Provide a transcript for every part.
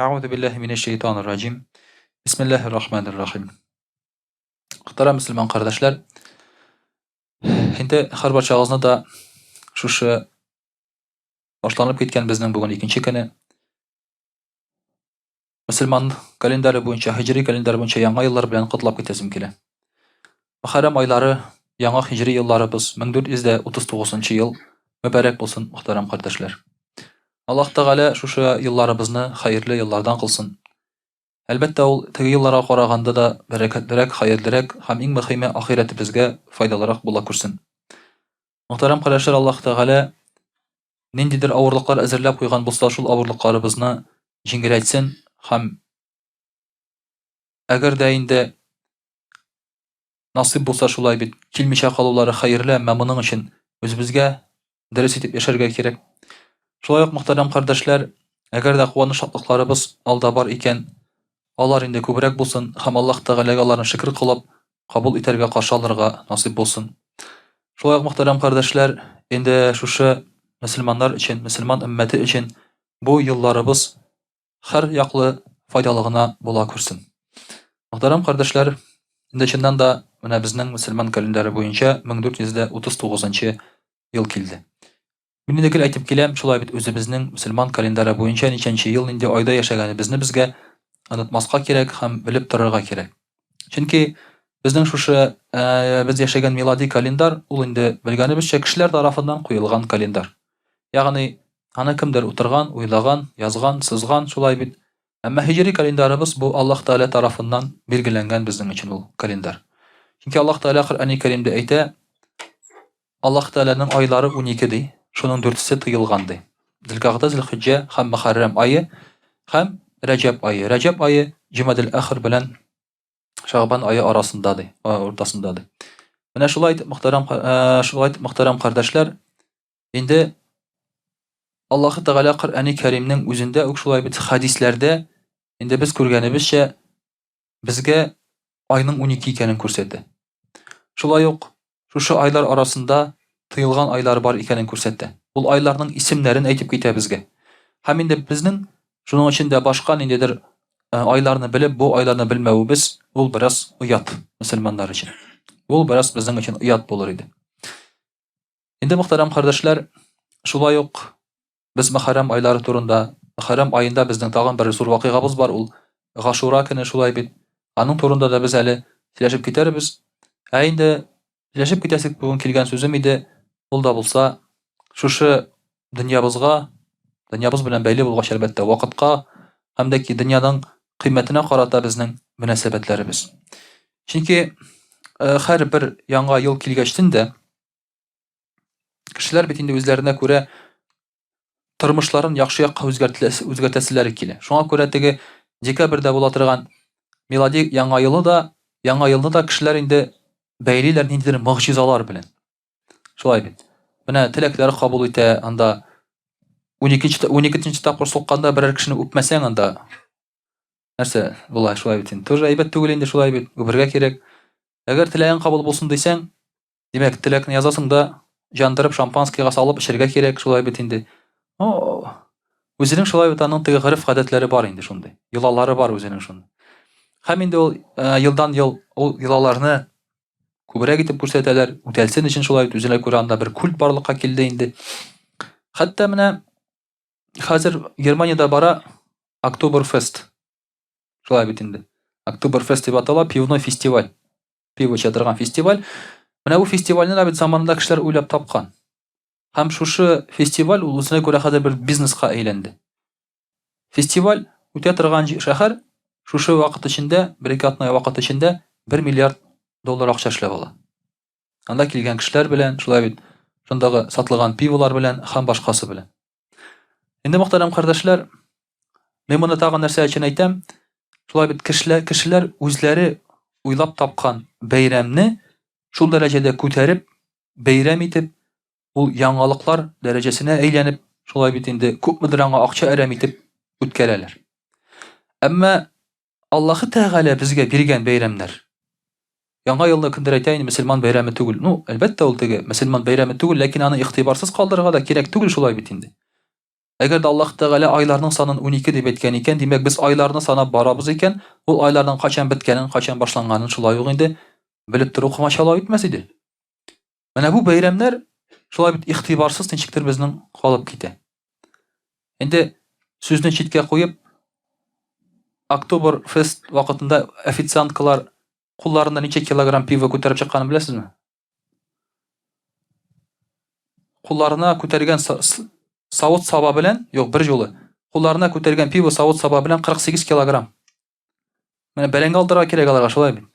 Әгъузу биллаһи минәш шәйтанир раҗим. Бисмиллаһир рахманир рахим. Мөхтәрәм мөселман кардәшләр, инде һәрбарчагызны да шушы башланып киткән безнең бүген икенче көне мөселман календаре буенча, һиҗри календаре буенча яңа еллар белән котлап китәсем килә. Мөхәррәм айлары, яңа һиҗри елларыбыз 1439 ел мөбарәк булсын, мөхтәрәм кардәшләр. Аллаһ Тәгалә шушы елларыбызны хәерле еллардан кылсын. Әлбәттә, ул теге елларга караганда да бәрәкәтлерәк, хәерлерәк һәм иң мөһиме ахирәтебезгә файдалырак була күрсен. Мөхтәрәм кардәшләр, Аллаһ Тәгалә ниндидер авырлыклар әзерләп куйган булса, шул авырлыкларыбызны җиңеләйтсен һәм әгәр дә инде насыйп булса шулай бит, килмичә калулары хәерле, әмма моның өчен үзебезгә дөрес итеп яшәргә кирәк. Шулай ук, мөхтәрәм кардәшләр, әгәр дә куаныч шатлыкларыбыз алда бар икән, алар инде күбрәк булсын һәм Аллаһ Тәгаләгә аларны шөкер кылып, кабул итәргә, каршы алырга насыйп булсын. Шулай ук, мөхтәрәм кардәшләр, инде шушы мөселманнар өчен, мөселман өммәте өчен бу елларыбыз һәр яклы файдалы гына була күрсен. Мөхтәрәм кардәшләр, инде чыннан да менә безнең мөселман календаре буенча 1439 ел килде. Мин инде гел әйтеп киләм, шулай бит үзебезнең мөселман календаре буенча ничәнче ел, нинди айда яшәгәнебезне безгә онытмаска кирәк һәм белеп торырга кирәк. Чөнки безнең шушы э, без яшәгән милади календар, ул инде белгәнебезчә кешеләр тарафыннан куелган календар. Ягъни аны кемдер утырган, уйлаган, язган, сызган, шулай бит. Әмма һиҗри календарыбыз бу Аллаһ Тәгалә тарафыннан билгеләнгән безнең өчен ул календар. Чөнки Аллаһ Тәгалә Коръәни Кәримдә әйтә, Аллаһ Тәгаләнең айлары 12 ди, шуның дүртесе тыелган ди. Зөлкагъдә, Зөлхиҗҗә һәм Мөхәррәм ае һәм Рәҗәб ае. Рәҗәб ае Җумадел Ахир белән Шагбан ае арасында ди, уртасында ди. Менә шулай итеп, мөхтәрәм, шулай итеп, мөхтәрәм кардәшләр, инде Аллаһы Тәгалә Коръәни Кәримнең үзендә үк шулай бит хәдисләрдә инде без күргәнебезчә безгә айның 12 икәнен күрсәтә. Шулай ук шушы айлар арасында тыелган айлар бар икәнен күрсәтә. Ул айларның исемнәрен әйтеп китә безгә. Һәм инде безнең шуның өчен дә башка ниндидер э, айларны белеп, бу айларны белмәвебез ул бераз оят мөселманнар өчен. Ул бераз безнең өчен оят булыр иде. Инде мөхтәрәм кардәшләр, шулай ук без Мөхәррәм айлары турында, Мөхәррәм аенда безнең тагын бер зур вакыйгабыз бар, ул Гашура көне шулай бит. Аның турында да без әле сөйләшеп китәрбез. Ә инде сөйләшеп китәсе бүген килгән сүзем иде, ул да булса шушы дөньябызга, дөньябыз белән бәйле булгач, әлбәттә, вакытка һәм дә ки дөньяның кыйммәтенә карата безнең мөнәсәбәтләребез. Чөнки э, һәрбер яңа ел килгәчтен дә кешеләр бит инде үзләренә күрә тормышларын яхшы якка үзгәртәселәре килә. Шуңа күрә теге декабрьдә була торган милади яңа елы да, яңа елны да кешеләр инде бәйлиләр ниндидер могҗизалар белән. Шулай бит. Менә теләкләр кабул итә, анда 12 12 тапкыр сукканда берәр кешене үпмәсәң анда нәрсә була, шулай бит инде. Тоже әйбәт түгел инде шулай бит. Үбергә кирәк. Әгәр теләгең кабул булсын дисәң, димәк, теләкне язасың да, җандырып шампанскийга салып эчәргә кирәк, шулай бит инде. О, үзенең шулай бит аның теге гореф-гадәтләре бар инде шундый. Йолалары бар үзенең шундый. Һәм инде ул э, елдан-ел ул йолаларны күбрәк итеп күрсәтәләр, үтәлсен өчен шулай бит үзенә күрә анда бер культ барлыкка килде инде. Хәтта менә хәзер Германиядә бара Октоберфест. Шулай бит инде. Октоберфест дип атала, пивной фестиваль. Пиво эчә торган фестиваль. Менә бу фестивальне дә бит заманында кешеләр уйлап тапкан. Һәм шушы фестиваль ул үзенә күрә хәзер бер бизнеска әйләнде. Фестиваль үтә торган шәһәр шушы вакыт эчендә, бер-ике атна вакыт эчендә 1 миллиард доллар акча эшләп ала. Анда килгән кешеләр белән, шулай бит, шундагы сатылган пиволар белән һәм башкасы белән. Инде мөхтәрәм кардәшләр, мин моны тагын нәрсә өчен әйтәм? Шулай бит кешеләр, кешеләр үзләре уйлап тапкан бәйрәмне шул дәрәҗәдә күтәреп, бәйрәм итеп, ул яңалыклар дәрәҗәсенә әйләнеп, шулай бит инде күпмедер аңа акча әрәм итеп үткәрәләр. Әмма Аллаһы Тәгалә безгә биргән бәйрәмнәр. Яңа елны кемдер әйтә инде мөселман бәйрәме түгел. Ну, әлбәттә ул теге мөселман бәйрәме түгел, ләкин аны игътибарсыз калдырырга да кирәк түгел шулай бит инде. Әгәр дә Аллаһ Тәгалә айларның санын 12 дип әйткән икән, димәк, без айларны санап барабыз икән, ул айларның кайчан беткәнен, кайчан башланганын шулай ук инде белеп тору комачаулау итмәс иде. Менә бу бәйрәмнәр шулай бит игътибарсыз ничектер безнең калып китә. Инде сүзне читкә куеп, Октобер фест вакытында официанткалар кулларында ничә килограмм пиво күтәреп чыкканын беләсезме? Кулларына күтәргән савыт-саба белән, юк, бер юлы, кулларына күтәргән пиво савыт-саба белән 48 килограмм. Менә бәрәңге алдырырга кирәк аларга, шулай бит.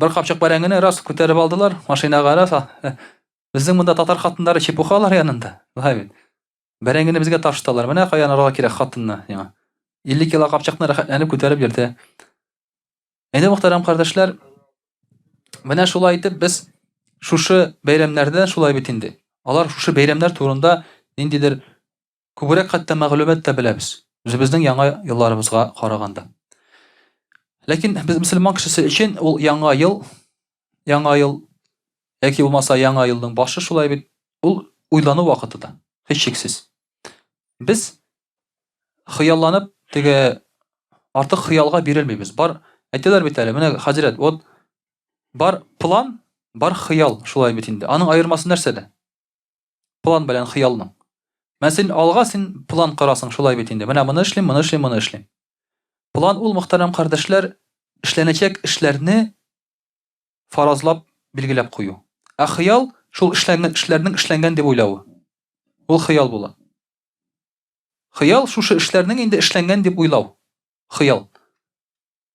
Бер капчык бәрәңгене раз күтәреп алдылар, машинага раз. Безнең монда татар хатыннары чепуха алар янында. Шулай бит. Бәрәңгене безгә ташыталар. Менә каян алырга кирәк хатынны сиңа. 50 кило капчыкны рәхәтләнеп күтәреп йөртә. Инде мөхтәрәм кардәшләр, менә шулай итеп без шушы бәйрәмнәрдә шулай бит инде. Алар шушы бәйрәмнәр турында ниндидер күбрәк хәтта мәгълүмат та беләбез. Үзебезнең яңа елларыбызга караганда. Ләкин без мөселман кешесе өчен ул яңа ел, яңа ел яки булмаса яңа елның башы шулай бит, ул уйлану вакыты да, һичшиксез. Без хыялланып, теге артык хыялга бирелмибез. Бар, әйтәләр бит әле, менә хәзрәт, вот бар план, бар хыял, шулай бит инде. Аның аермасы нәрсәдә? План белән хыялның. Мәсәлән, алга син план корасың, шулай бит инде. Менә моны эшлим, моны эшлим, моны эшлим. План ул, мөхтәрәм кардәшләр, эшләнәчәк эшләрне фаразлап билгеләп кую. Ә хыял шул эшләнгән эшләрнең эшләнгән дип уйлавы. Ул хыял була. Хыял шушы эшләрнең инде эшләнгән дип уйлау. Хыял.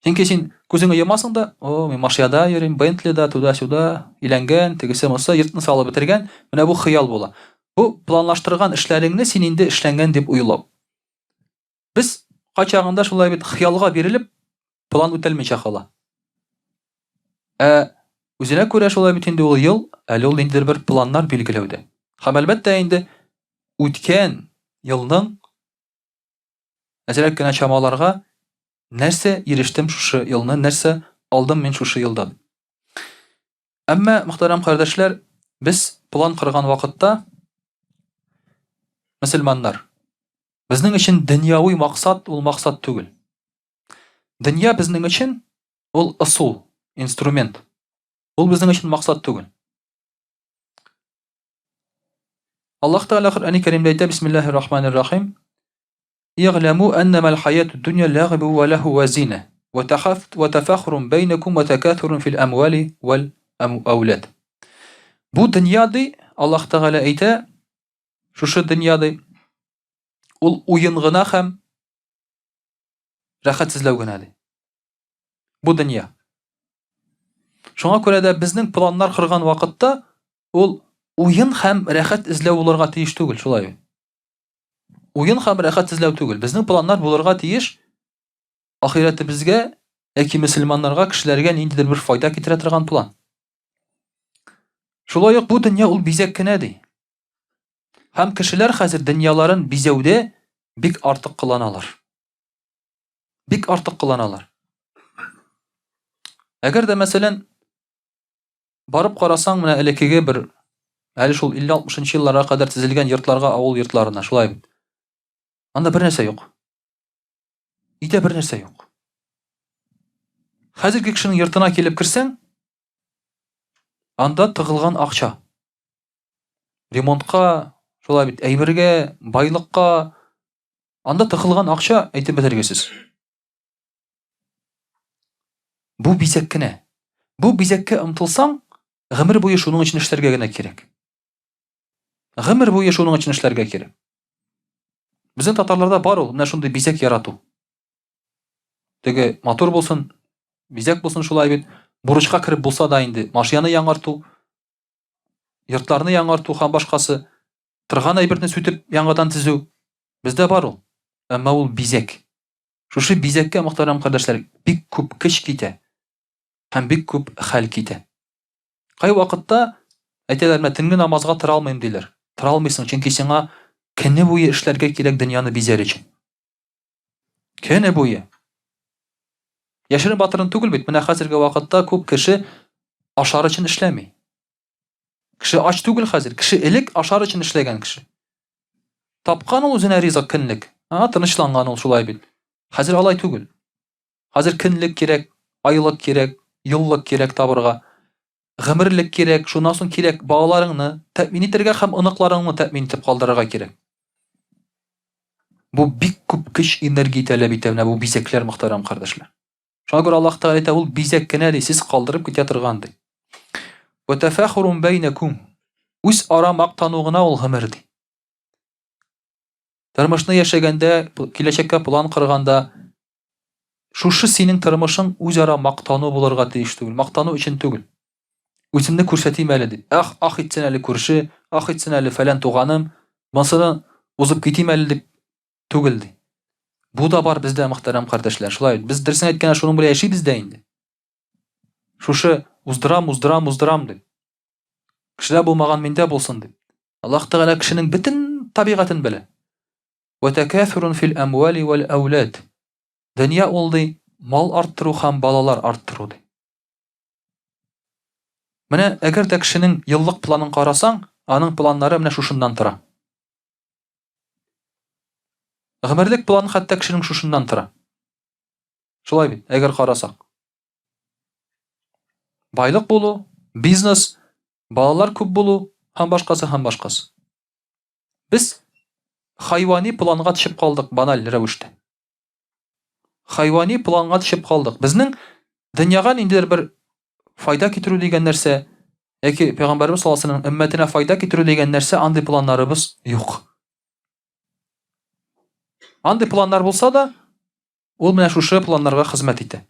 Чөнки син күзеңне йомасың да, о, мин машинада йөрим, Бентлида, туда-сюда, өйләнгән, тегесе монысы, йортны салып бетергән. Менә бу хыял була. Бу планлаштырган эшләреңне син инде эшләнгән дип уйлау. Без кайчагында шулай бит хыялга бирелеп, план үтәлмичә кала. Ә үзенә күрә шулай бит инде ул ел, әле ул ниндидер бер планнар билгеләүдә. Һәм әлбәттә инде үткән елның әзрәк кенә чамаларга нәрсә ирештем шушы елны, нәрсә алдым мин шушы елдан. Әмма, мөхтәрәм кардәшләр, без план корган вакытта мөселманнар безнең өчен дөньяви максат ул максат түгел. Дөнья безнең өчен ул ысул, инструмент. Ул безнең өчен максат түгел. Аллаһ Тәгалә Коръәни Кәримдә әйтә, Бисмиллаһир Рахманир Рахим. Игъламу аннамал хаяту дунья лагибу ва лаху ва зина ва тахаф ва тафахрун бәйнәкум ва такаthурун фил амвали вал әүлад. Бу дөнья ди, Аллаһ Тәгалә әйтә, шушы дөнья ди, ул уен гына һәм рәхәтсезләү генә ди. Бу дөнья. Шуңа күрә дә безнең планнар корган вакытта ул уен һәм рәхәт эзләү булырга тиеш түгел, шулай бит. Уен һәм рәхәт эзләү түгел. Безнең планнар булырга тиеш ахирәтебезгә яки мөселманнарга, кешеләргә ниндидер бер файда китерә торган план. Шулай ук бу дөнья ул бизәк кенә ди. Һәм кешеләр хәзер дөньяларын бизәүдә бик артык кыланалар. Бик артык кыланалар. Әгәр дә, мәсәлән, барып карасаң, менә элеккеге бер әле шул 50-60 елларга кадәр төзелгән йортларга, авыл йортларына, шулай бит. Анда бер нәрсә юк. Өйдә бер нәрсә юк. Хәзерге кешенең йортына килеп керсәң, анда тыгылган акча. Ремонтка, шулай бит, әйбергә, байлыкка, анда тыгылган акча әйтеп бетергесез. Бу бизәк кенә. Бу бизәккә омтылсаң, гомер буе шуның өчен эшләргә генә кирәк. Гомер буе шуның өчен эшләргә кирәк. Безнең татарларда бар ул, менә шундый бизәк ярату. Теге матур булсын, бизәк булсын шулай бит. Бурычка кереп булса да инде машинаны яңарту, йортларны яңарту һәм башкасы, торган әйберне сүтеп яңадан төзү бездә бар ул. Әмма ул бизәк. Шушы бизәккә, мөхтәрәм кардәшләр, бик күп көч китә һәм бик күп хәл китә. Кай вакытта әйтәләр, менә төнге намазга тора алмыйм диләр. Тора алмыйсың, чөнки сиңа көне буе эшләргә кирәк дөньяны бизәр өчен. Көне буе. Яшерен батырын түгел бит, менә хәзерге вакытта күп кеше ашар өчен эшләми. Кеше ач түгел хәзер. Кеше элек ашар өчен эшләгән кеше. Тапкан ул үзенә ризык көнлек. Аңа тынычланган ул шулай бит. Хәзер алай түгел. Хәзер көнлек кирәк, айлык кирәк, еллык кирәк табырга. Гомерлек кирәк, шуннан соң кирәк балаларыңны тәэмин итәргә һәм оныкларыңны тәэмин итеп калдырырга кирәк. Бу бик күп көч, энергия таләп итә менә бу бизәкләр, мөхтәрәм кардәшләр. Шуңа күрә Аллаһ Тәгалә әйтә, ул бизәк кенә ди, сез калдырып китә торган ди. Ва тафахурун бәйнәкум. Үз ара мактану гына ул гомер ди. Тормышны яшәгәндә, киләчәккә план корганда, шушы синең тормышың үзара мактану булырга тиеш түгел. Мактану өчен түгел. Үземне күрсәтим әле дип. Ах, ах итсен әле күрше, ах итсен әле фәлән туганым, монсыны узып китим әле дип түгел ди. Бу да бар бездә, мөхтәрәм кардәшләр. Шулай бит. Без дөресен әйткәндә шуның белән яшибез дә инде. Шушы уздырам, уздырам, уздырам дип. Кешедә булмаган миндә булсын дип. Аллаһ Тәгалә кешенең бөтен табигатен белә. Ва такафурун фил амвали вал әүлад. Дөнья ул ди, мал арттыру һәм балалар арттыру ди. Менә әгәр дә кешенең еллык планын карасаң, аның планнары менә шушыннан тора. Гомерлек план хәтта кешенең шушыннан тора. Шулай бит, әгәр карасак. Байлык булу, бизнес, балалар күп булу һәм башкасы һәм башкасы. Без хайвани планга төшеп калдык баналь рәвештә. Хайвани планга төшеп калдык. Безнең дөньяга ниндидер бер файда китерү дигән нәрсә яки пәйгамбәрбез саллаллаһу алейһи вәсәлләм өммәтенә файда китерү дигән нәрсә андый планнарыбыз юк. Андый планнар булса да, ул менә шушы планнарга хезмәт итә.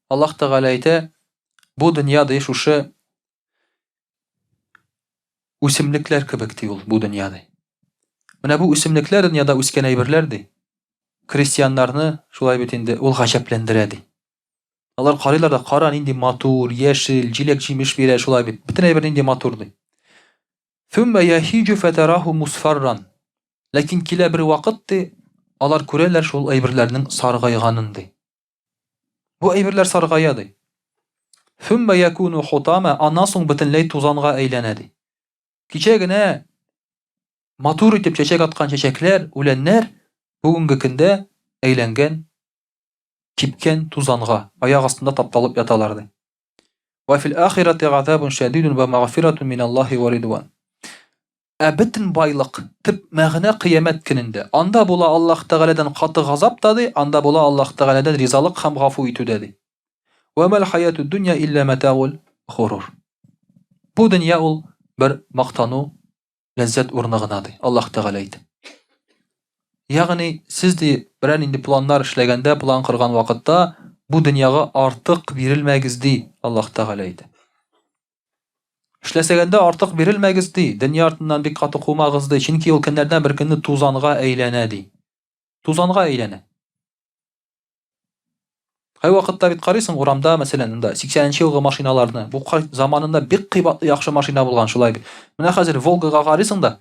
Аллаһ Тәгалә әйтә, бу дөнья ди шушы үсемлекләр кебек ди ул бу дөнья ди. Менә бу үсемлекләр дөньяда үскән әйберләр ди. Крестьяннарны шулай бит инде ул гаҗәпләндерә ди. Алар карыйлар да, кара нинди матур, яшел, җиләк-җимеш бирә шулай бит. Бөтен әйбер нинди матур ди. Thumma yahiju fatarahu musfarran. Ләкин килә бер вакыт ди, алар күрәләр шул әйберләрнең саргайганын ди. Бу әйберләр саргая ди. Thumma yakunu hutama, аннан соң бөтенләй тузанга әйләнә ди. Кичә генә матур итеп чәчәк аткан чәчәкләр, үләннәр бүгенге көндә әйләнгән кипкән тузанга, аяк астында тапталып яталар ди. Ва фил ахирати газабун шәдидун ва магфиратун миналлаһи ва ридван. Ә бөтен байлык, төп мәгънә кыямәт көнендә. Анда була Аллаһ Тәгаләдән каты газап та ди, анда була Аллаһ Тәгаләдән ризалык һәм гафу итү дә ди. Ва мал хаятуд дөнья илля матагул горур. Бу дөнья ул бер мактану, ләззәт урыны гына ди. Аллаһ Тәгалә әйтә. Ягъни сез ди берәр нинди планнар эшләгәндә, план корган вакытта бу дөньяга артык бирелмәгез ди Аллаһ Тәгалә әйтә. Эшләсәгәндә артык бирелмәгез ди, дөнья артыннан бик каты кумагыз ди, чөнки ул көннәрдән бер көнне тузанга әйләнә ди. Тузанга әйләнә. Кайвакытта бит карыйсың урамда, мәсәлән, монда 80 нче елгы машиналарны. Бу заманында бик кыйбатлы яхшы машина булган, шулай бит. Менә хәзер Волгага карыйсың да,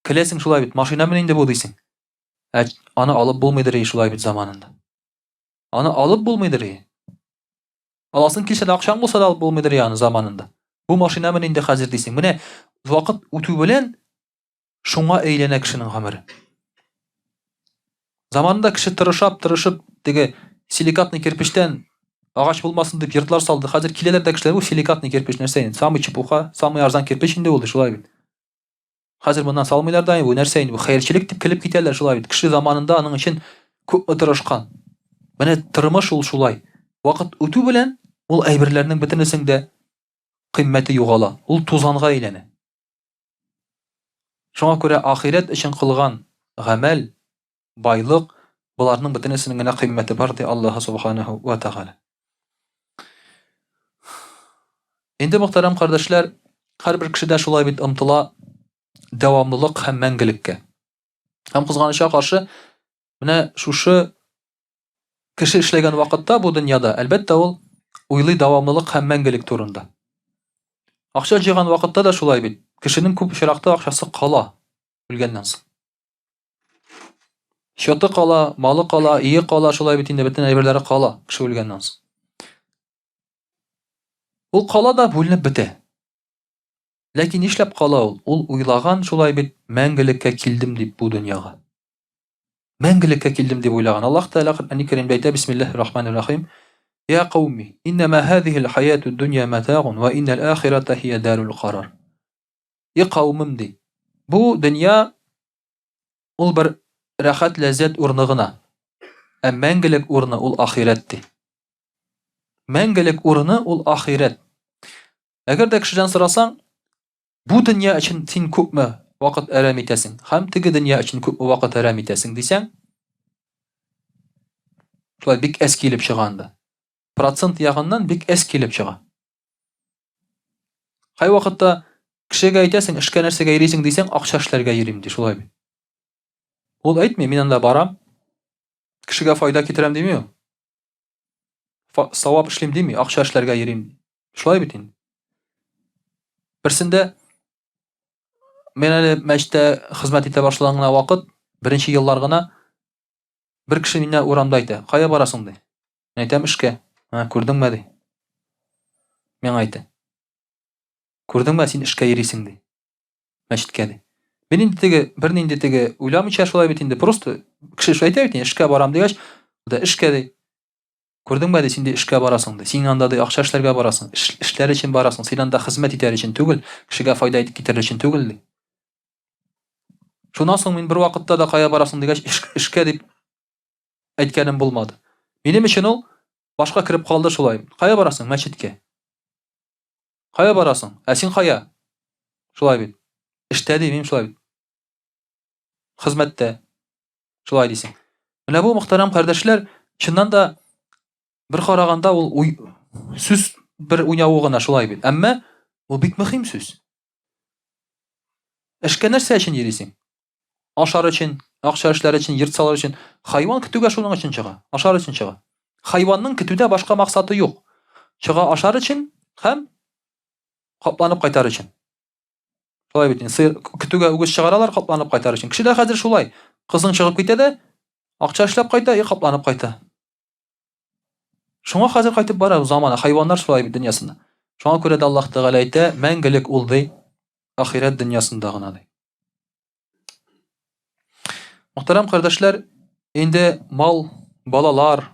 көләсең шулай бит, машинамыни инде бу дисең. Ә аны алып булмыйдыр и шулай бит заманында. Аны алып булмыйдыр и. Аласың килсә дә акчаң булса да алып булмыйдыр и аны заманында. Бу машинамыни инде хәзер дисең. Менә вакыт үтү белән Шуңа әйләнә кешенең гомере. Заманында кеше тырышап, тырышып, теге силикатный кирпичтән агач булмасын дип йортлар салды. Хәзер киләләр дә кешеләр, бу силикатный кирпич нәрсә инде? Самый чепуха, самый арзан кирпич инде ул, шулай бит. Хәзер моннан салмыйлар да, бу нәрсә инде, бу хәерчелек дип килеп китәләр, шулай бит. Кеше заманында аның өчен күпме тырышкан. Менә тормыш ул шулай. Вакыт үтү белән ул әйберләрнең бөтенесен дә кыйммәте югала. Ул тузанга әйләнә. Шуңа күрә ахирәт өчен кылган гамәл, байлык, боларның бөтенесенең генә кыйммәте бар, ди Аллаһы Субханаһу ва Тәгалә. Инде, мөхтәрәм кардәшләр, һәрбер кеше дә шулай бит омтыла дәвамлылык һәм мәңгелеккә. Һәм кызганычка каршы, менә шушы Кеше эшләгән вакытта бу дөньяда, әлбәттә, ул уйлый дәвамлылык һәм мәңгелек турында. Акча җыйган вакытта да шулай бит. Кешенең күп очракта акчасы кала үлгәннән соң. Счеты кала, малы кала, ие кала, шулай бит инде бөтен әйберләре кала кеше үлгәннән соң. Ул кала да бүленеп бетә. Ләкин нишләп кала ул? Ул уйлаган шулай бит, мәңгелеккә килдем дип бу дөньяга. Мәңгелеккә килдем дип уйлаган. Аллаһ Тәгалә Коръәни Кәримдә әйтә, Бисмиллаһир Рахманир Рахим. Я кауми, иннама һазихил хаятуд дөнья матагун ва иннал ахирата хия дарул карар. И каумым ди. Бу дөнья ул бер рәхәт ләззәт урыны гына. Ә мәңгелек урыны ул ахирәт ди. Мәңгелек урыны ул ахирәт. Әгәр дә кешедән сорасаң, бу дөнья өчен син күпме вакыт әрәм итәсең һәм теге дөнья өчен күпме вакыт әрәм итәсең дисәң, шулай бик әз килеп чыга анда. Процент ягыннан бик әз килеп чыга. Кай вакытта кешегә әйтәсең, эшкә нәрсәгә йөрисең дисәң, акча эшләргә йөрим ди, шулай бит. Ул әйтми, мин анда барам, кешегә файда китерәм дими ул. Савап эшлим дими, акча эшләргә йөрим. Шулай бит инде. Берсендә мин әле мәчеттә хезмәт итә башлаган гына вакыт, беренче еллар гына бер кеше миннән урамда әйтә, "Кая барасың?" ди. Мин әйтәм, "Эшкә." Ә, күрдеңме ди. Миңа әйтә. Күрдеңме, син эшкә йөрисең ди. Мәчеткә ди. Мин инде теге бернинди теге уйламыйча шулай бит инде, просто кеше шулай әйтә бит инде, эшкә барам дигәч, да эшкә ди. Күрдеңме ди, син ди эшкә барасың ди. Син анда ди акча эшләргә барасың, эш, эшләр өчен барасың. Син анда хезмәт итәр өчен түгел, кешегә файда итеп китерер өчен түгел ди. Шуннан соң мин бер вакытта да кая барасың дигәч, эш, эшкә дип әйткәнем булмады. Минем өчен ул башка кереп калды шулай. Кая барасың? Мәчеткә. Кая барасың? Ә син кая? Шулай бит. Эштә димим, шулай бит. Хезмәттә. Шулай дисең. Менә бу мөхтәрәм кардәшләр, чыннан да бер караганда ул уй сүз бер уйнавы гына шулай бит. Әмма ул бик мөһим сүз. Эшкә нәрсә өчен йөрисең? Ашар өчен, акча эшләр өчен, йорт салыр өчен. Хайван көтүгә шуның өчен чыга. Ашар өчен чыга. Хайванның көтүдә башка максаты юк. Чыга ашар өчен һәм капланып кайтар өчен. Шулай бит инде. Сыер көтүгә үгез чыгаралар капланып кайтар өчен. Кеше дә хәзер шулай. Кызың чыгып китә дә, акча эшләп кайта и капланып кайта. Шуңа хәзер кайтып бара замана, хайваннар шулай бит дөньясында. Шуңа күрә дә Аллаһ Тәгалә әйтә, мәңгелек ул ди, ахирәт дөньясында гына ди. Мөхтәрәм кардәшләр, инде мал, балалар,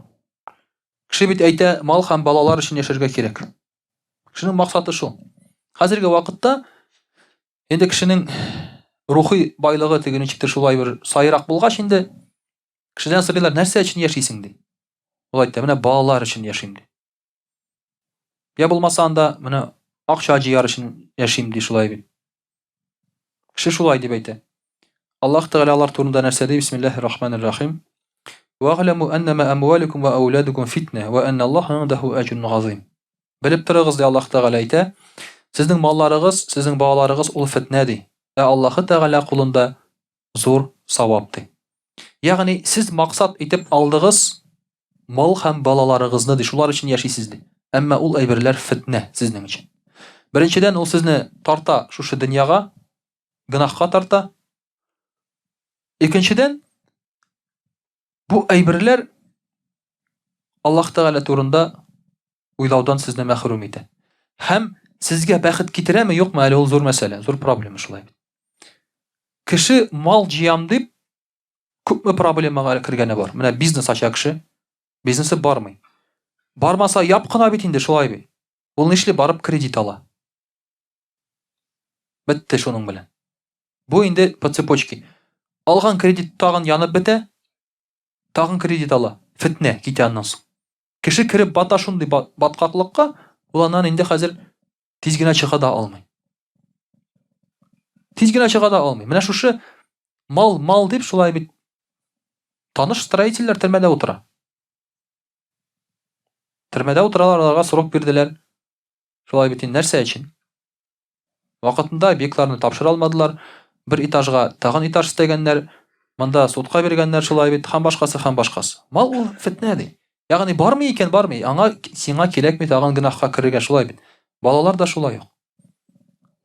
кеше бит әйтә, мал һәм балалар өчен яшәргә кирәк. Кешенең максаты шул. Хәзерге вакытта инде кешенең рухи байлыгы теге ничектер шулай бер сайрак булгач инде кешедән сорыйлар, нәрсә өчен яшисең ди. Ул әйтә, менә балалар өчен яшим ди. Я булмаса анда менә акча җыяр өчен яшим ди шулай бит. Кеше шулай дип әйтә. Аллаһ Тәгалә алар турында нәрсә ди? Бисмиллаһир рахманир рахим. Вәгъләму аннама амвалукум ва ауладукум фитна ва анналлаһа индаху аҗрун газыйм. Белеп торыгыз, ди Аллаһ Тәгалә әйтә, сезнең малларыгыз, сезнең балаларыгыз ул фитнә ди. Ә Аллаһы Тәгалә кулында зур савап ди. Ягъни сез максат итеп алдыгыз мал һәм балаларыгызны ди, шулар өчен яшисез ди. Әмма ул әйберләр фитнә сезнең өчен. Беренчедән, ул сезне тарта шушы дөньяга, гөнаһка тарта. Икенчедән, бу әйберләр Аллаһ Тәгалә турында уйлаудан сезне мәхрүм итә. Һәм сезгә бәхет китерәме, юкмы, әле ул зур мәсьәлә, зур проблема шулай. Кеше мал җыям дип күпме проблемага кергәне бар. Менә бизнес ача кеше, бизнесы бармый. Бармаса яп кына бит инде шулай бит. Ул нишли барып кредит ала. Бетте шуның белән. Бу инде по цепочке. Алган кредит тагын янып бетә, тагын кредит ала. Фетнә китә аннан соң. Кеше кереп бата шундый баткаклыкка, ул аннан инде хәзер тиз генә чыга да алмый. Тиз генә чыга да алмый. Менә шушы мал, мал дип шулай бит таныш строительләр төрмәдә утыра. Төрмәдә утыралар, аларга срок бирделәр. Шулай бит инде нәрсә өчен? Вакытында объектларны тапшыра алмадылар, бер этажга тагын этаж өстәгәннәр, монда судка биргәннәр шулай бит, һәм башкасы, һәм башкасы. Мал ул фетнә ди. Ягъни бармый икән, бармый. Аңа сиңа кирәкми тагын гөнаһка керергә шулай бит. Балалар да шулай ук.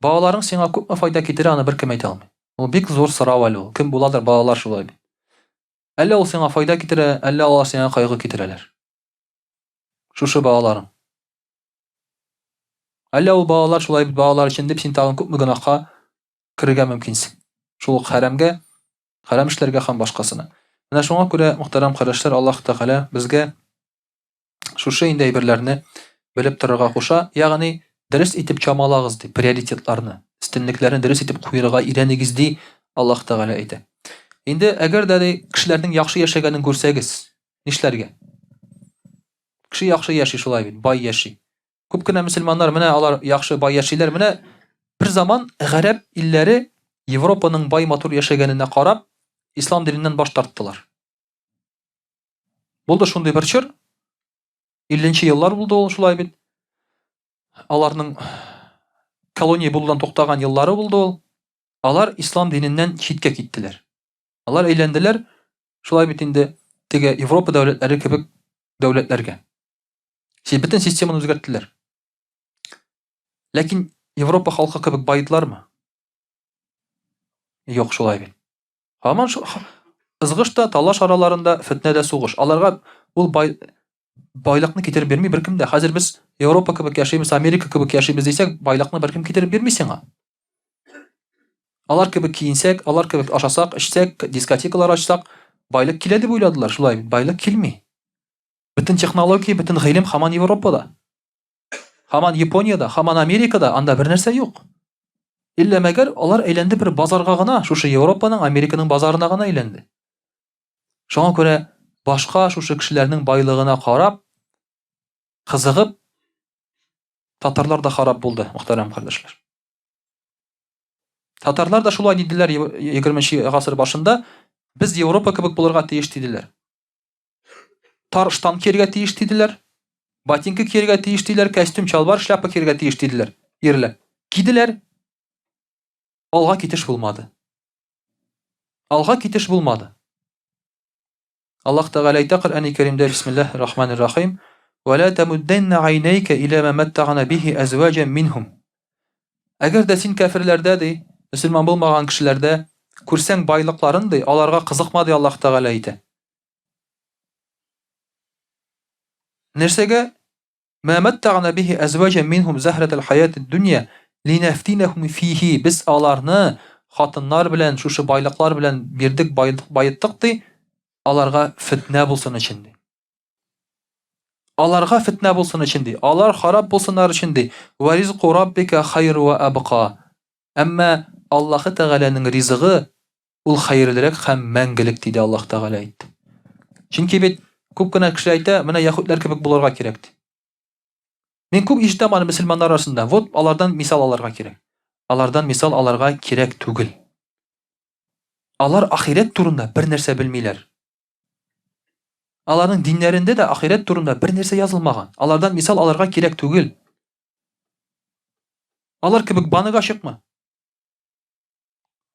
Балаларың сиңа күпме файда китерә, аны беркем әйтә алмый. Ул бик зур сорау әле ул. Кем буладыр балалар шулай бит. Әллә ул сиңа файда китерә, әллә алар сиңа кайгы китерәләр. Шушы балаларың. Әллә ул балалар шулай бит балалар өчен дип син тагын күпме гөнаһка керергә мөмкинсең. Шул ук хәрәмгә, хәрәм эшләргә һәм башкасына. Менә шуңа күрә, мөхтәрәм кардәшләр, Аллаһ Тәгалә безгә шушы инде әйберләрне белеп торырга куша, ягъни дөрес итеп чамалагыз ди, приоритетларны, өстенлекләрне дөрес итеп куерга өйрәнегез ди Аллаһ Тәгалә әйтә. Инде әгәр дә ди кешеләрнең яхшы яшәгәнен күрсәгез, нишләргә? Кеше яхшы яши шулай бит, бай яши. Күп кенә мөселманнар менә алар яхшы бай яшиләр. Менә бер заман гарәп илләре Европаның бай матур яшәгәненә карап, ислам диненнән баш тарттылар. Булды шундый бер чор. 50 еллар булды ул шулай бит. Аларның колония булудан туктаган еллары булды ул. Алар ислам диненнән читкә киттеләр. Алар әйләнделәр шулай бит инде теге Европа дәүләтләре кебек дәүләтләргә. Бөтен системаны үзгәрттеләр. Ләкин Европа халкы кебек байыдылармы? Юк, шулай бит. Һаман шу ызгыш та, талаш араларында, фетнә дә сугыш. Аларга ул бай байлыкны китереп бирми беркем дә. Хәзер без Европа кебек яшибез, Америка кебек яшибез дисәк, байлыкны беркем китереп бирми сиңа. Алар кебек киенсәк, алар кебек ашасак, эчсәк, дискотекалар ачсак, байлык килә дип уйладылар. Шулай бит, байлык килми. Бөтен технология, бөтен гыйлем һаман Европада. Һаман Япониядә, һаман Америкада, анда бер нәрсә юк. Иллә мәгәр алар әйләнде бер базарга гына, шушы Европаның, Американың базарына гына әйләнде. Шуңа күрә башка шушы кешеләрнең байлыгына карап, кызыгып, татарлар да харап булды, мөхтәрәм кардәшләр. Татарлар да шулай диделәр 20 гасыр башында, без Европа кебек булырга тиеш диделәр. Тар штан кияргә тиеш диделәр. Ботинка кияргә тиеш диделәр, костюм, чалбар, шляпа кияргә тиеш диделәр. Ирләр. Киделәр. Алга китеш булмады. Алга китеш булмады. Аллаһ Тәгалә әйтә Коръәни Кәримдә Бисмиллаһир Рахманир Рахим: "Ва ла тамудданна айнайка иля ма маттагна бихи азваҗан минһум." Әгәр дә син кәферләрдә ди, мөселман булмаган кешеләрдә күрсәң байлыкларын ди, аларга кызыкма ди Аллаһ Тәгалә әйтә. Нәрсәгә? Ма маттагна бихи азваҗан минһум захратал хаятид дөнья линафтинахум фихи. Без аларны хатыннар белән, шушы байлыклар белән бирдек, баеттык ди, аларга фитнә булсын өчен ди. Аларга фитнә булсын өчен ди. Алар харап булсыннар өчен ди. Ва ризку раббика хайру ва абка. Әмма Аллаһы Тәгаләнең ризыгы ул хәерлерәк һәм мәңгелек диде Аллаһ Тәгалә әйтте. Чөнки бит күп кенә кеше әйтә, менә яһүдләр кебек булырга кирәк ди. Мин күп ишетәм аны мөселманнар арасында. Вот алардан мисал алырга кирәк. Алардан мисал алырга кирәк түгел. Алар ахирәт турында бер нәрсә белмиләр. Аларның диннәрендә дә ахирәт турында бер нәрсә язылмаган. Алардан мисал алырга кирәк түгел. Алар кебек банк ачыкмы?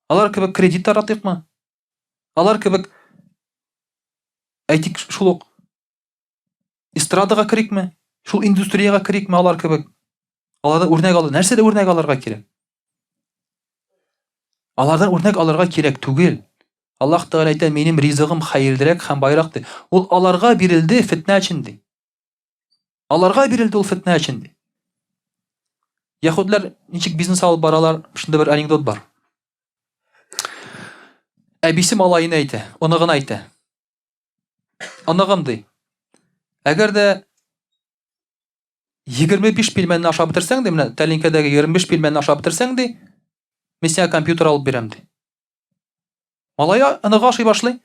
Алар кебек кредит таратыйкмы? Алар кебек әйтик шул ук эстрадага керикме? Шул индустриягә керикме алар кебек? Алардан үрнәк алыр. Нәрсәдә үрнәк алырга кирәк? Алардан үрнәк алырга кирәк түгел. Аллаһ Тәгалә әйтә, минем ризыгым хәерлерәк һәм байрак ди. Ул аларга бирелде фитнә өчен ди. Аларга бирелде ул фитнә өчен ди. Яһүдләр ничек бизнес алып баралар? Шунда бер анекдот бар. Әбисе малаена әйтә, оныгына әйтә. Оныгым ди. Әгәр дә 25 пилмәнне ашап бетерсәң ди, менә тәлинкәдәге 25 пилмәнне ашап бетерсәң ди, мин сиңа компьютер алып бирәм ди. Малай оныгы ашый башлый.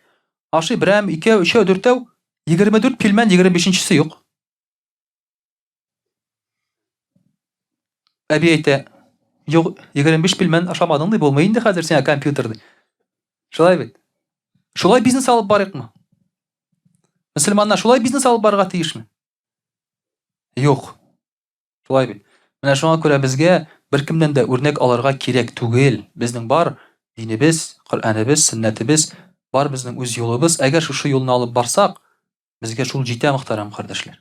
Ашый берәм, икәү, өчәү, дүртәү, 24 пилмән, 25-нчесе юк. Әби әйтә, юк, 25 пилмән ашамадың ди, булмый инде хәзер сиңа компьютер ди. Шулай бит. Шулай бизнес алып барыйкмы? Мөселманнар шулай бизнес алып барырга тиешме? Юк. Шулай бит. Менә шуңа күрә безгә беркемнән дә үрнәк алырга кирәк түгел. Безнең бар динебез, Коръәнебез, сөннәтебез, бар безнең үз юлыбыз. Әгәр шушы юлны алып барсак, безгә шул җитә, мөхтәрәм кардәшләр.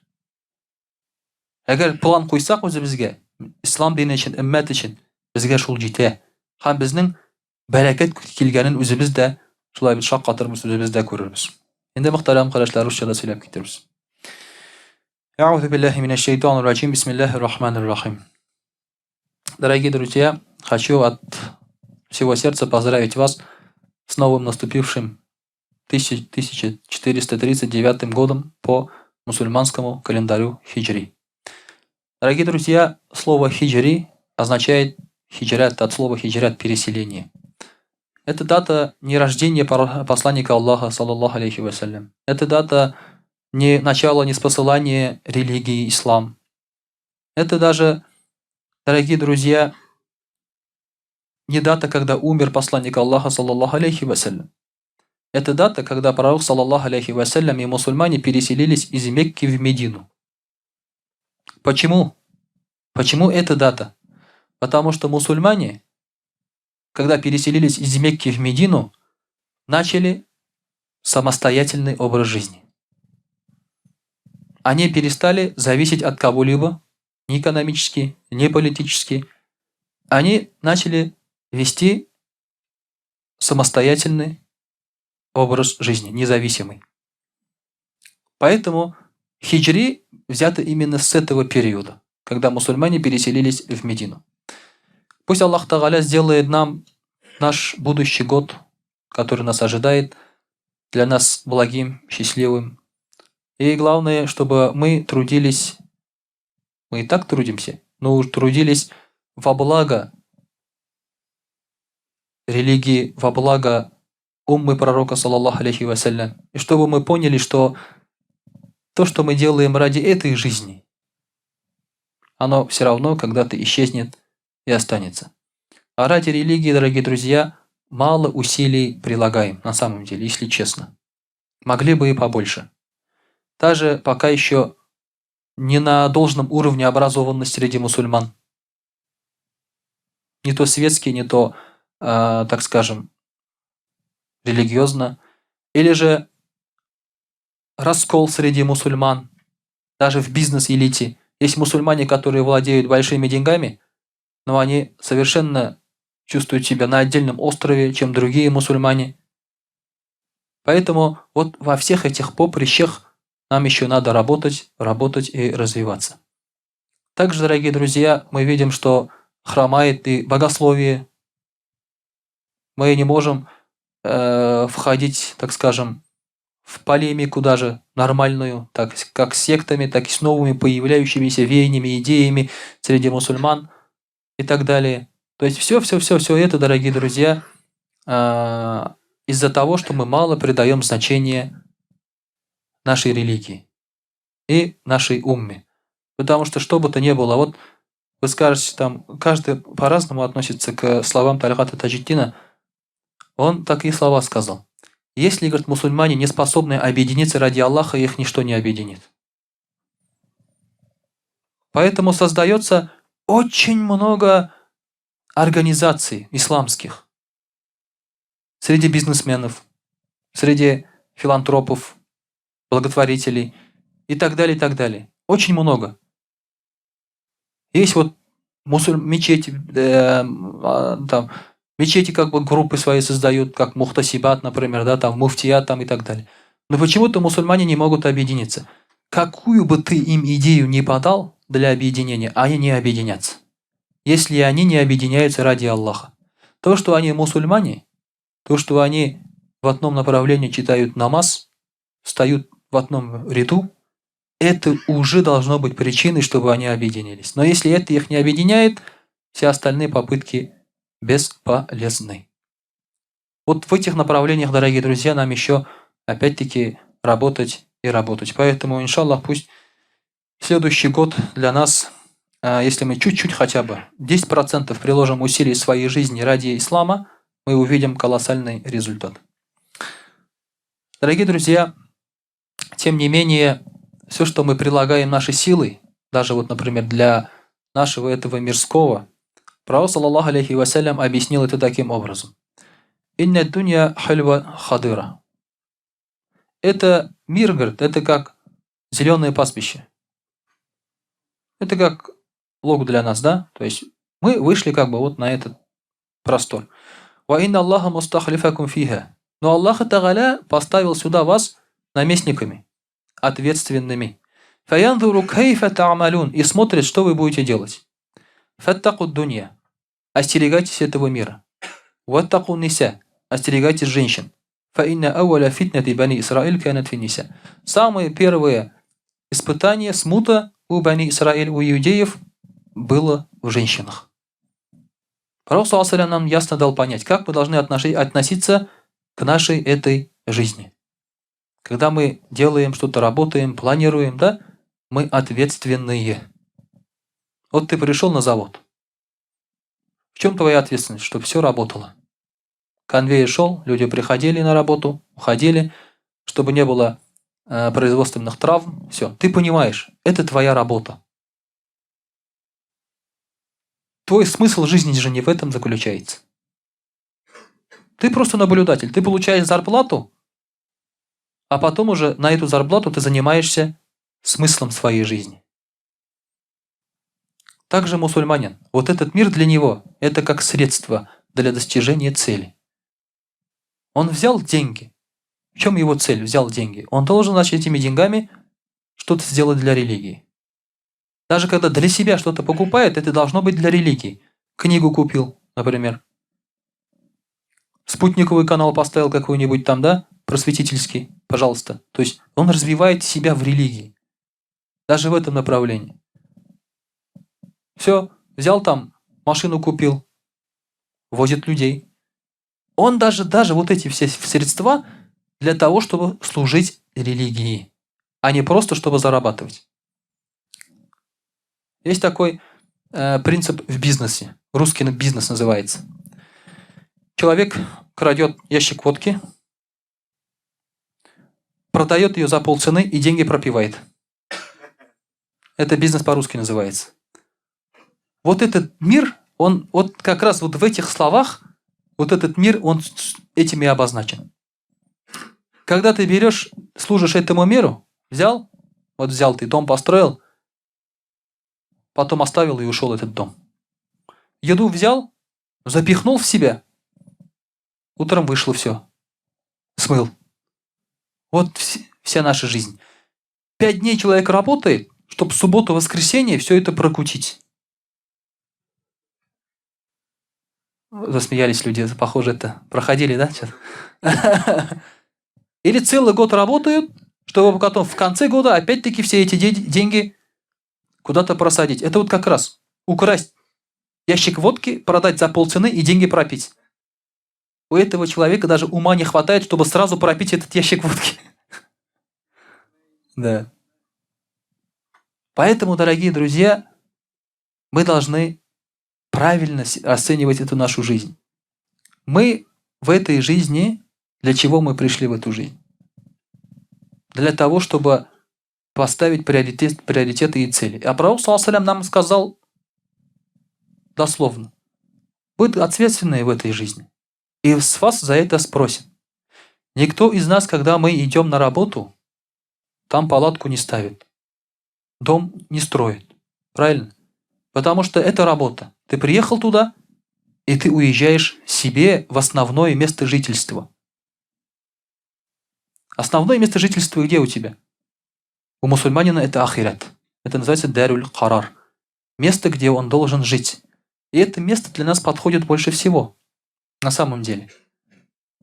Әгәр план куйсак үзебезгә, ислам дине өчен, өммәт өчен, безгә шул җитә. Һәм безнең бәрәкәт килгәнен үзебез дә шулай бит шаккатырбыз, үзебез дә күрербез. Инде мөхтәрәм кардәшләр, русча да сөйләп китербез. Әгъузу биллаһи минәш шайтанир раҗим. Бисмиллаһир рахманир рахим. Дорогие друзья, хочу от всего сердца поздравить вас с новым наступившим 1439 годом по мусульманскому календарю хиджри. Дорогие друзья, слово хиджри означает хиджрят, от слова хиджрят – переселение. Это дата не рождения посланника Аллаха, саллаллаху алейхи вассалям. Это дата не начала, не спосылания религии ислам. Это даже, дорогие друзья, не дата, когда умер посланник Аллаха, саллаллаху алейхи вассалям. Это дата, когда пророк, саллаллаху алейхи вассалям, и мусульмане переселились из Мекки в Медину. Почему? Почему эта дата? Потому что мусульмане, когда переселились из Мекки в Медину, начали самостоятельный образ жизни. Они перестали зависеть от кого-либо, ни экономически, ни политически. Они начали вести самостоятельный образ жизни, независимый. Поэтому хиджри взято именно с этого периода, когда мусульмане переселились в Медину. Пусть Аллах Тагаля сделает нам наш будущий год, который нас ожидает, для нас благим, счастливым. И главное, чтобы мы трудились, мы и так трудимся, но уж трудились во благо религии, во благо уммы пророка, саллаллаху алейхи вассалям. И чтобы мы поняли, что то, что мы делаем ради этой жизни, оно все равно когда-то исчезнет и останется. А ради религии, дорогие друзья, мало усилий прилагаем, на самом деле, если честно. Могли бы и побольше. Даже пока еще не на должном уровне образованность среди мусульман. Не то светский, не то, так скажем, религиозно. Или же раскол среди мусульман, даже в бизнес-элите. Есть мусульмане, которые владеют большими деньгами, но они совершенно чувствуют себя на отдельном острове, чем другие мусульмане. Поэтому во всех этих поприщах нам еще надо работать, работать и развиваться. Также, дорогие друзья, мы видим, что хромает и богословие. Мы не можем входить, так скажем, в полемику даже нормальную, так как с сектами, так и с новыми появляющимися веяниями, идеями среди мусульман и так далее. То есть все это, дорогие друзья, из-за того, что мы мало придаем значения нашей религии и нашей умме. Потому что что бы то ни было, вы скажете, каждый по-разному относится к словам Тальгата Таджиддина. Он такие слова сказал. Если, говорит, мусульмане не способны объединиться ради Аллаха, их ничто не объединит. Поэтому создается очень много организаций исламских среди бизнесменов, среди филантропов, благотворителей и так далее, и так далее. Очень много. Есть мечети, там, мечети группы свои создают, как Мухтасибат, например, да, муфтият и так далее. Но почему-то мусульмане не могут объединиться. Какую бы ты им идею ни подал для объединения, они не объединятся. Если они не объединяются ради Аллаха. То, что они мусульмане, то, что они в одном направлении читают намаз, встают в одном ряду, это уже должно быть причиной, чтобы они объединились. Но если это их не объединяет, все остальные попытки бесполезны. В этих направлениях, дорогие друзья, нам еще опять-таки работать и работать. Поэтому, иншаллах, пусть следующий год для нас, если мы чуть-чуть хотя бы, 10% приложим усилий своей жизни ради ислама, мы увидим колоссальный результат. Дорогие друзья, тем не менее, все, что мы прилагаем наши силы, даже например, для нашего этого мирского, Пророк, саллаллаху алейхи вассалям, объяснил это таким образом. Инна дунья хальва хадыра. Это мир, говорит, это как зеленое пастбище. Это как лог для нас, да? То есть мы вышли на этот простор. Ва инна Аллаха мустахлифакум фиха. Но Аллах Тагаля поставил сюда вас наместниками, ответственными. Фаянзуру кайфа та'малун. И смотрит, что вы будете делать. Фәттаку дунья. Остерегайтесь этого мира. Ваттаку ниса. Остерегайтесь женщин. Фаинна ауаля фитнати бани Исраиль кянат финиса. Самое первое испытание, смута у бани Исраиль, у иудеев, было в женщинах. Пророк, саллаллаху нам ясно дал понять, как мы должны относиться к нашей этой жизни. Когда мы делаем что-то, работаем, планируем, да, мы ответственные. Вот ты пришел на завод. В чем твоя ответственность? Чтобы все работало. Конвейер шел, люди приходили на работу, уходили, чтобы не было производственных травм. Все, ты понимаешь, это твоя работа. Твой смысл жизни же не в этом заключается. Ты просто наблюдатель. Ты получаешь зарплату, а потом уже на эту зарплату ты занимаешься смыслом своей жизни. Также мусульманин. Вот этот мир для него – это как средство для достижения цели. Он взял деньги. В чем его цель? Взял деньги. Он должен, значит, этими деньгами что-то сделать для религии. Даже когда для себя что-то покупает, это должно быть для религии. Книгу купил, например. Спутниковый канал поставил какой-нибудь там, да, просветительский, пожалуйста. То есть он развивает себя в религии. Даже в этом направлении. Все, взял там, машину купил, возит людей. Он даже вот эти все средства для того, чтобы служить религии, а не просто чтобы зарабатывать. Есть такой принцип в бизнесе. Русский бизнес называется. Человек крадет ящик водки, продает ее за полцены и деньги пропивает. Это бизнес по-русски называется. Вот этот мир, он вот как раз вот в этих словах, вот этот мир, он этими обозначен. Когда ты берешь, служишь этому миру, взял, вот взял ты, дом построил, потом оставил и ушел этот дом. Еду взял, запихнул в себя, утром вышло все, смыл. Вот вся наша жизнь. 5 дней человек работает, чтобы в субботу, воскресенье все это прокутить. Засмеялись люди, похоже, это проходили, да, сейчас? Или целый год работают, чтобы потом в конце года опять-таки все эти деньги куда-то просадить. Это вот как раз украсть ящик водки, продать за полцены и деньги пропить. У этого человека даже ума не хватает, чтобы сразу пропить этот ящик водки. Да. Поэтому, дорогие друзья, мы должны правильно расценивать эту нашу жизнь. Мы в этой жизни, для чего мы пришли в эту жизнь? Для того, чтобы поставить приоритеты и цели. А пророк, саллаллаху алейхи ва саллям, нам сказал дословно: вы ответственные в этой жизни, и с вас за это спросят. Никто из нас, когда мы идем на работу, там палатку не ставит, дом не строит. Правильно? Потому что это работа. Ты приехал туда, и ты уезжаешь себе в основное место жительства. Основное место жительства где у тебя? У мусульманина это ахират. Это называется даруль карар. Место, где он должен жить. И это место для нас подходит больше всего. На самом деле.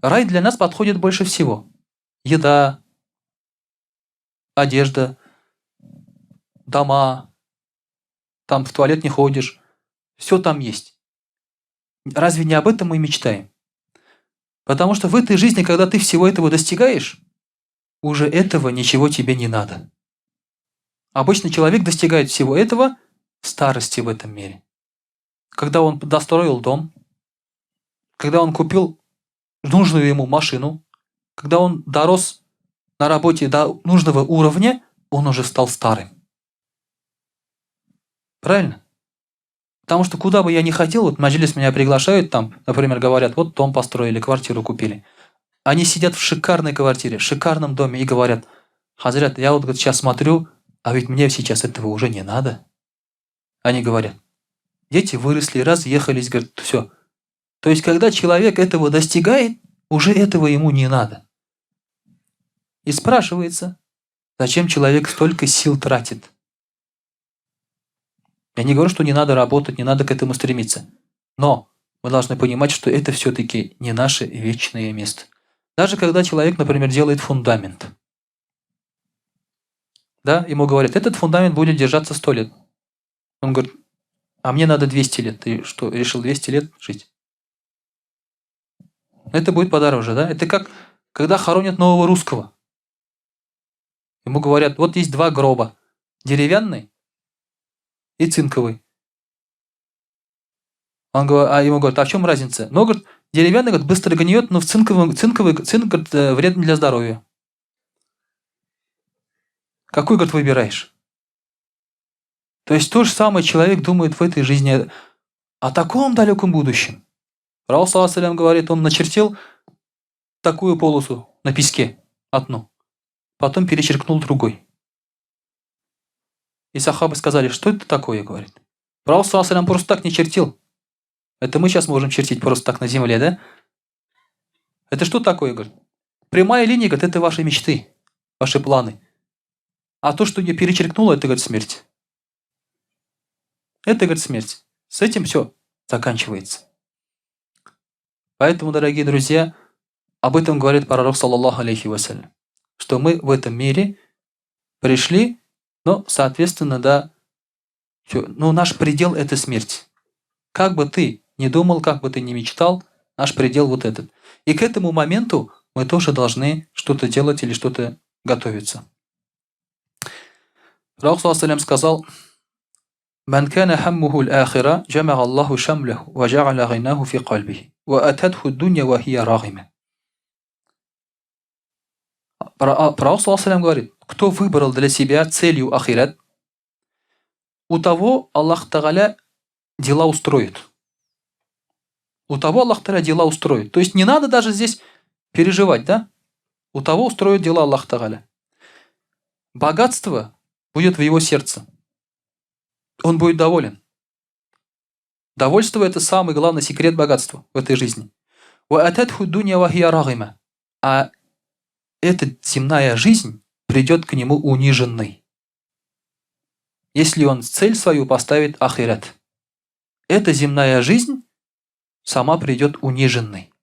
Рай для нас подходит больше всего. Еда, одежда, дома, там в туалет не ходишь. Все там есть. Разве не об этом мы мечтаем? Потому что в этой жизни, когда ты всего этого достигаешь, уже этого ничего тебе не надо. Обычно человек достигает всего этого в старости в этом мире. Когда он достроил дом, когда он купил нужную ему машину, когда он дорос на работе до нужного уровня, он уже стал старым. Правильно? Потому что куда бы я ни ходил, вот маджлис меня приглашают, там, например, говорят, вот дом построили, квартиру купили. Они сидят в шикарной квартире, в шикарном доме и говорят: Хазрят, я вот, говорит, сейчас смотрю, а ведь мне сейчас этого уже не надо. Они говорят, дети выросли, разъехались, говорят, все. То есть, когда человек этого достигает, уже этого ему не надо. И спрашивается, зачем человек столько сил тратит? Я не говорю, что не надо работать, не надо к этому стремиться. Но мы должны понимать, что это все-таки не наше вечное место. Даже когда человек, например, делает фундамент. Да, ему говорят, этот фундамент будет держаться 100 лет. Он говорит, а мне надо 200 лет. Ты что, решил 200 лет жить? Это будет подороже, да? Это как, когда хоронят нового русского. Ему говорят, вот есть два гроба. Деревянный и цинковый. Он говорит, а ему говорят, а в чем разница? Ну, говорит, деревянный, говорит, быстро гниет, но в цинковом, цинковый, цинк, говорит, вреден для здоровья. Какой, говорит, выбираешь? То есть то же самое человек думает в этой жизни о таком далеком будущем. Пророк صلى الله говорит, он начертил такую полосу на песке, одну, потом перечеркнул другой. И сахабы сказали, что это такое, говорит. Пророк صلى الله просто так не чертил. Это мы сейчас можем чертить просто так на земле, да? Это что такое, говорит? Прямая линия, говорит, это ваши мечты, ваши планы. А то, что я перечеркнула, это, говорит, смерть. Это, говорит, смерть. С этим все заканчивается. Поэтому, дорогие друзья, об этом говорит пророк, صلى الله عليه وسلم, что мы в этом мире пришли, но, соответственно, да, все, ну, наш предел – это смерть. Как бы ты ни думал, как бы ты ни мечтал, наш предел вот этот. И к этому моменту мы тоже должны что-то делать или что-то готовиться. Пророк صلى الله сказал: «من كان همه الآخرة جمع الله شمله وجعل غناه في قلبه وأتته الدنيا وهي راغمة». Пророк صلى الله говорит, кто выбрал для себя целью ахират, у того Аллах Тагаля дела устроит. У того Аллах Тагаля дела устроит. То есть не надо даже здесь переживать, да? У того устроит дела Аллах Тагаля. Богатство будет в его сердце. Он будет доволен. Довольство – это самый главный секрет богатства в этой жизни. А эта земная жизнь придет к нему униженной. Если он цель свою поставит ахират. Эта земная жизнь сама придет униженной.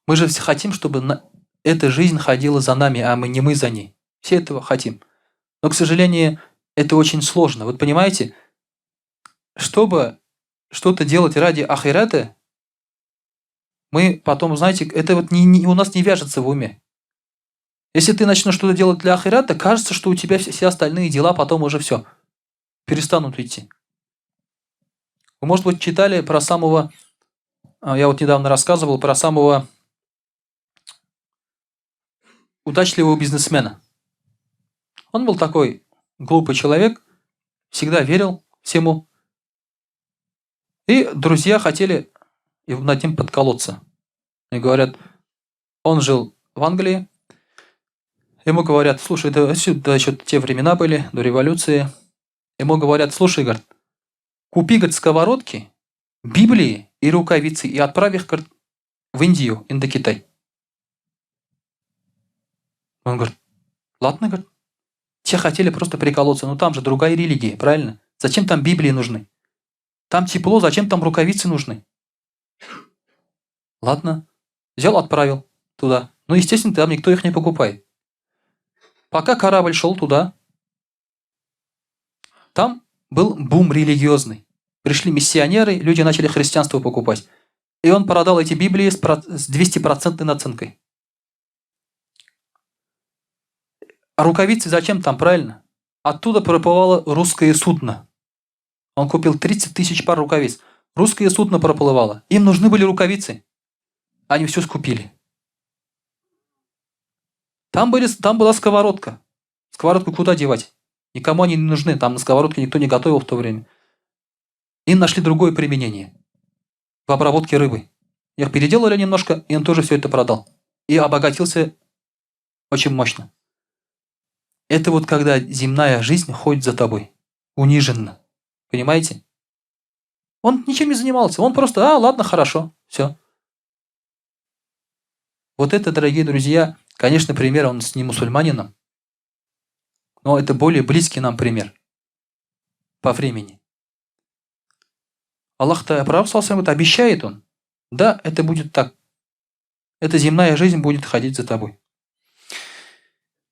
Мы же все хотим, чтобы эта жизнь ходила за нами, а мы не мы за ней. Все этого хотим. Но, к сожалению, это очень сложно. Вот понимаете, чтобы что-то делать ради ахирата, мы потом, знаете, это вот не, не, у нас не вяжется в уме. Если ты начнешь что-то делать для ахирата, кажется, что у тебя все остальные дела потом уже все, перестанут идти. Вы, может быть, читали про самого, я вот недавно рассказывал про самого удачливого бизнесмена. Он был такой глупый человек, всегда верил всему. И друзья хотели над ним подколоться. И говорят, он жил в Англии. Ему говорят, слушай, да, да еще те времена были, до революции. Ему говорят, слушай, говорит, купи, говорит, сковородки, Библии и рукавицы и отправь их, говорит, в Индию, Индокитай. Он говорит, ладно, говорит. Те хотели просто приколоться, но там же другая религия, правильно? Зачем там Библии нужны? Там тепло, зачем там рукавицы нужны? Ладно. Взял, отправил туда. Ну, естественно, там никто их не покупает. Пока корабль шел туда, там был бум религиозный. Пришли миссионеры, люди начали христианство покупать. И он продал эти Библии с 200% наценкой. А рукавицы зачем там, правильно? Оттуда проплывало русское судно. Он купил 30 тысяч пар рукавиц. Русское судно проплывало. Им нужны были рукавицы. Они все скупили. Там была сковородка. Сковородку куда девать? Никому они не нужны. Там на сковородке никто не готовил в то время. Им нашли другое применение. В обработке рыбы. Их переделали немножко, и он тоже все это продал. И обогатился очень мощно. Это вот когда земная жизнь ходит за тобой. Униженно. Понимаете? Он ничем не занимался. Он просто, ладно, хорошо, все. Вот это, дорогие друзья, конечно, пример, он с не мусульманином, но это более близкий нам пример. по времени. Аллах-то, пророк саллаллаху обещает он. Да, это будет так. Эта земная жизнь будет ходить за тобой.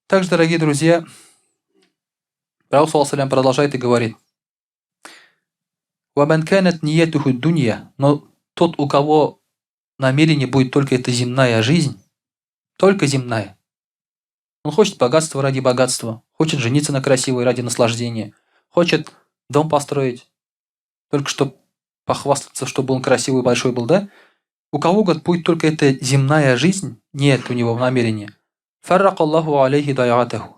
Также, дорогие друзья, Пророк саллаллаху продолжает и говорит. وَمَنْ كَانَتْ نِيَّتُهُ الدُّنْيَا Но тот, у кого намерение будет только эта земная жизнь, только земная. Он хочет богатства ради богатства, хочет жениться на красивой ради наслаждения, хочет дом построить, только чтобы похвастаться, чтобы он красивый большой был, да? У кого, говорит, будет только эта земная жизнь, нет у него намерения. فَرَّقَ اللَّهُ عَلَيْهِ ضَيْعَتَهُ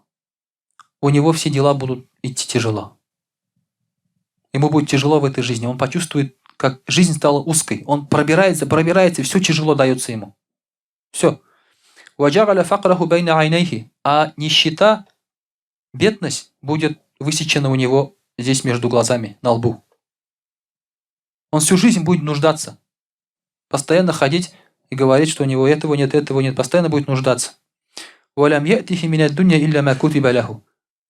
У него все дела будут идти тяжело. Ему будет тяжело в этой жизни. Он почувствует, как жизнь стала узкой. Он пробирается, пробирается, и все тяжело дается ему. Все. وَجَعَلَ فَقْرَهُ بَيْنَ عَيْنَيْهِ А нищета, бедность будет высечена у него здесь между глазами, на лбу. Он всю жизнь будет нуждаться. Постоянно ходить и говорить, что у него этого нет, этого нет. Постоянно будет нуждаться. وَلَمْ يَأْتِهِ مِنَ الدُّنْيَا إِلَّا مَا كُتِبَ لَهُ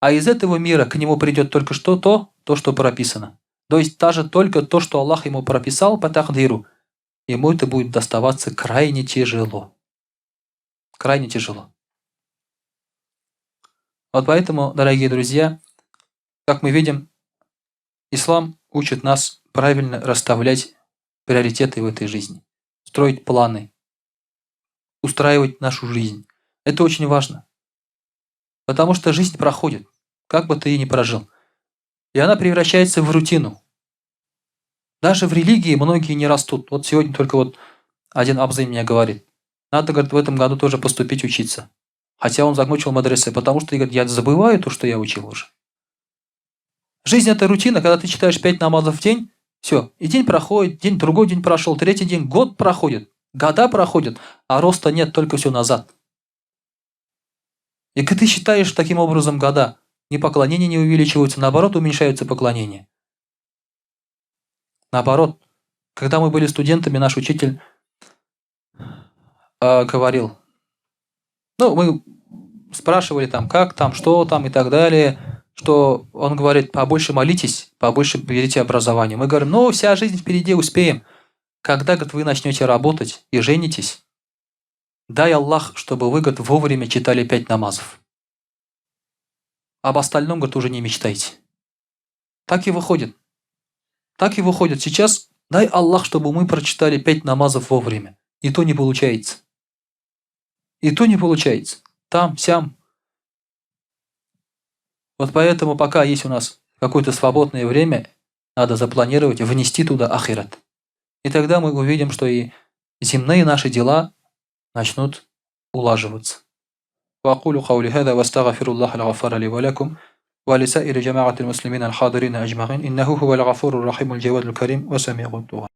А из этого мира к нему придет только что то, что прописано. То есть даже только то, что Аллах ему прописал по тақдиру, ему это будет доставаться крайне тяжело. Крайне тяжело. Вот поэтому, дорогие друзья, как мы видим, ислам учит нас правильно расставлять приоритеты в этой жизни, строить планы, устраивать нашу жизнь. Это очень важно. Потому что жизнь проходит, как бы ты ни прожил. И она превращается в рутину. Даже в религии многие не растут. Вот сегодня только вот один абзый мне говорит. Надо, говорит, в этом году тоже поступить учиться. Хотя он закончил мадресе, потому что, говорит, я забываю то, что я учил уже. Жизнь – это рутина, когда ты читаешь пять намазов в день, все, и день проходит, день, другой день прошел, третий день, год проходит, года проходят, а роста нет, только все назад. И когда ты считаешь таким образом года, ни поклонения не увеличиваются, наоборот, уменьшаются поклонения. Наоборот, когда мы были студентами, наш учитель говорил, ну, мы спрашивали там, как там, что там и так далее, что он говорит, побольше молитесь, побольше берите образование. Мы говорим, ну, вся жизнь впереди, успеем. Когда, говорит, вы начнете работать и женитесь, дай Аллах, чтобы вы, говорит, вовремя читали пять намазов. Об остальном, говорит, уже не мечтайте. Так и выходит. Так и выходит. Сейчас дай Аллах, чтобы мы прочитали пять намазов вовремя. И то не получается. И то не получается. Там, сям. Вот поэтому, пока есть у нас какое-то свободное время, надо запланировать, внести туда ахират. И тогда мы увидим, что и земные наши дела начнут улаживаться. وأقول قولي هذا واستغفر الله الغفار لي ولكم ولسائر جماعة المسلمين الحاضرين أجمعين إنه هو الغفور الرحيم الجواد الكريم وسميع الدعاء.